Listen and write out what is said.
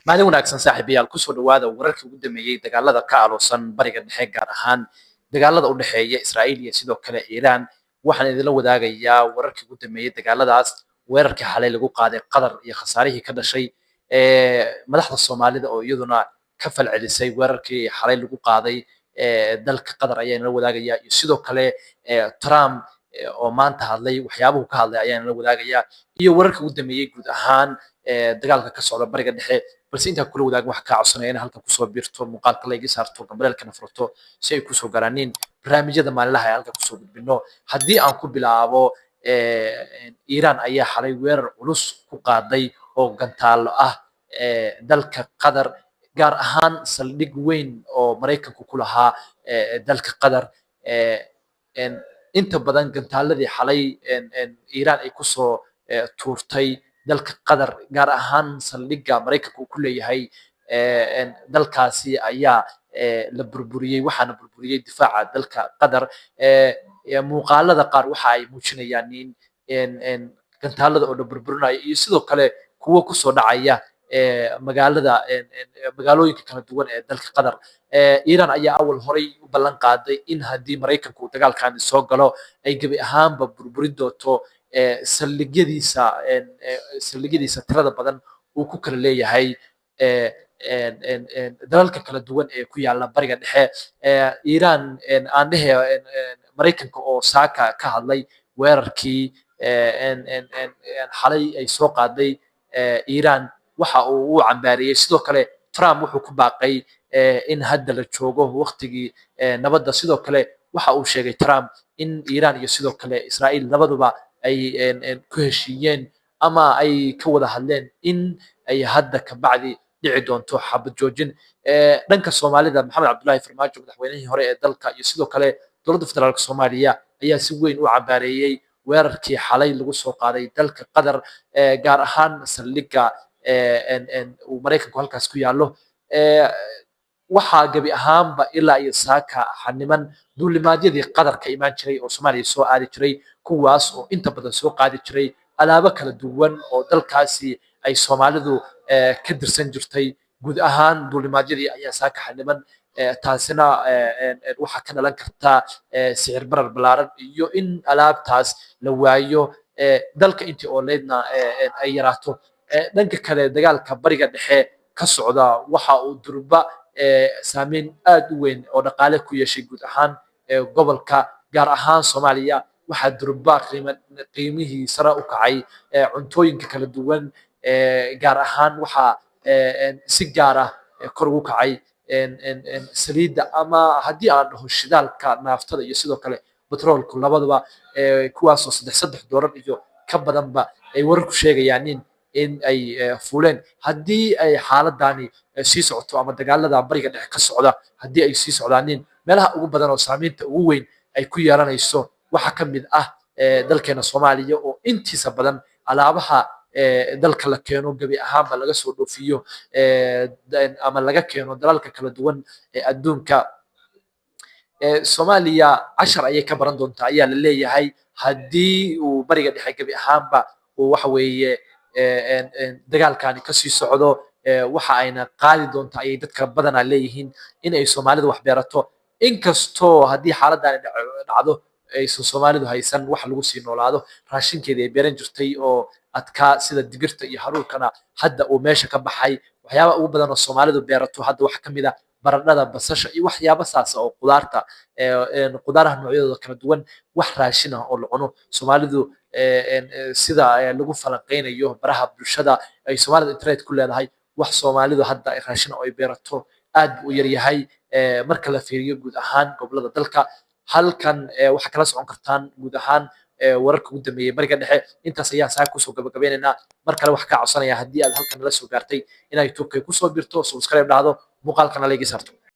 Maalin wanaagsan, saaxiibayaal. Kusoo dhawaada wararkii ugu dambeeyey dagaalada ka aloosan Bariga Dhexe, gaar ahaan dagaalada u dhexeeya Israa'iil iyo sidoo kale Iiraan. Waxaan idinla wadaagayaa wararkii ugu dambeeyey dagaaladaas, weerarkii xalay lagu qaaday Qatar iyo khasaarihii ka dhashay, madaxda Soomaalida oo iyaduna ka falcelisay weerarkii xalay lagu qaaday dalka Qatar ayaan idinla wadaagayaa, iyo sidoo kale Trump oo maanta hadlay, waxyaabuhu ka hadlay ayaan idinla wadaagayaa, iyo wararkii ugu dambeeyey guud ahaan dagaalka ka socda Bariga Dhexe. Balse intaa kula wadaagin, wax kaa codsanaya inaad halkan kusoo biirto, muuqaalka like saarto, gambaleelkana furto si ay kusoo garaaniin barnaamijyada maalinlaha ee halkan kusoo gudbino. Haddii aan ku bilaabo, Iiraan ayaa xalay weerar culus ku qaaday oo gantaallo ah dalka Qatar, gaar ahaan saldhig weyn oo Maraykanku ku lahaa dalka Qatar. Inta badan gantaaladii xalay Iiraan ay kusoo tuurtay dalka Qatar, gaar ahaan saldhigga Maraykanka uu ku leeyahay dalkaasi, ayaa la burburiyey, waxaana burburiyey difaaca dalka Qatar. Muuqaalada qaar waxa ay muujinayaan in gantaalada oo la burburinayo iyo sidoo kale kuwo kusoo dhacaya magaalada, magaalooyinka kala duwan ee dalka Qatar. Iiraan ayaa awal horay u ballan qaaday in haddii Maraykanku uu dagaalkani soo galo ay gebi ahaanba burburin doonto saldhigyadiisa tirada badan uu ku kala leeyahay dalalka kala duwan ee ku yaala Bariga Dhexe. Iiraan, aan dhehe, Maraykanka oo saaka ka hadlay weerarkii xalay ay soo qaaday Iiraan, waxa uu u cambaariyey. Sidoo kale Trump wuxuu ku baaqay in hadda la joogo waqtigii nabadda. Sidoo kale waxa uu sheegay Trump in Iiraan iyo sidoo kale Israa'iil labaduba ay ku heshiiyeen ama ay ka wada hadleen in ay hadda ka bacdi dhici doonto xabad joojin. Dhanka Soomaalida, Maxamed Cabdullaahi Farmaajo, madaxweynihii hore ee dalka, iyo sidoo kale Dowladda Federaalka Soomaaliya ayaa si weyn u cambaareeyey weerarkii xalay lagu soo qaaday dalka Qatar, gaar ahaan saldhigga uu Maraykanku halkaas ku yaallo. Waxaa gebi ahaanba ilaa iyo saaka xaniman duulimaadyadii Qatar ka imaan jiray oo Soomaaliya soo aadi jiray, kuwaas oo inta badan soo qaadi jiray alaabo kala duwan oo dalkaasi ay Soomaalidu ka dirsan jirtay. Guud ahaan duulimaadyadii ayaa saaka xaniman, taasina waxaa ka dhalan karta sicir barar ballaaran iyo in alaabtaas la waayo, dalka intii ooleydna ay yaraato. Dhanka kale, dagaalka Bariga Dhexe ka socda waxa uu durba saameyn aad u weyn oo dhaqaale ku yeeshay guud ahaan gobolka, gaar ahaan Soomaaliya. Waxaa durba qiimihii sare u kacay cuntooyinka kala duwan, gaar ahaan waxaa si gaar ah kor ugu kacay saliidda, ama haddii aan dhaho shidaalka naaftada iyo sidoo kale batroolku labaduba, kuwaasoo 3 doolar iyo ka badanba ay wararku sheegayaan in ay fuuleen. Haddii ay xaaladani sii socoto ama dagaalada Bariga Dhexe ka socda haddii ay sii socdaanin, meelaha ugu badan oo saameynta ugu weyn ay ku yeelanayso waxaa ka mid ah dalkeena Soomaaliya, oo intiisa badan alaabaha dalka la keeno gebi ahaanba laga soo dhoofiyo ama laga keeno dalalka kala duwan ee adduunka. Soomaaliya cashar ayay ka baran doontaa ayaa la leeyahay haddii uu Bariga Dhexe gebi ahaanba uu waxa weeye dagaalkani kasii socdo. Waxa ayna qaadi doontaa ayay dadka badanaa leeyihiin in ay Soomaalidu wax beerato, inkastoo haddii xaaladani dhacdo aysan Soomaalidu haysan wax lagu sii noolaado. Raashinkeedii ay beeran jirtay oo adkaa, sida digirta iyo haruurkana, hadda uu meesha ka baxay. Waxyaabaha ugu badan oo Soomaalidu beerato hadda waxaa kamid ah baradhada, basasha iyo waxyaabo saas oo qudaarta, qudaaraha noocyadooda kala duwan. Wax raashin ah oo la cuno Soomaalidu, sida lagu falanqeynayo baraha bulshada ay Soomaalida internet ku leedahay, wax Soomaalidu hadda raashin oo ay beerato aad buu u yaryahay marka la fiiriyo guud ahaan gobolada dalka. Halkan waxaa kala socon kartaan guud ahaan wararka ugu dambeeyey Bariga Dhexe. Intaas ayaan saa kusoo gabagabeynaynaa. Mar kale waxaa kaa codsanaya, haddii aad halkan nala soo gaartay, inaad YouTube-ka kusoo birto, subscribe dhahdo, muuqaalkana like saarto.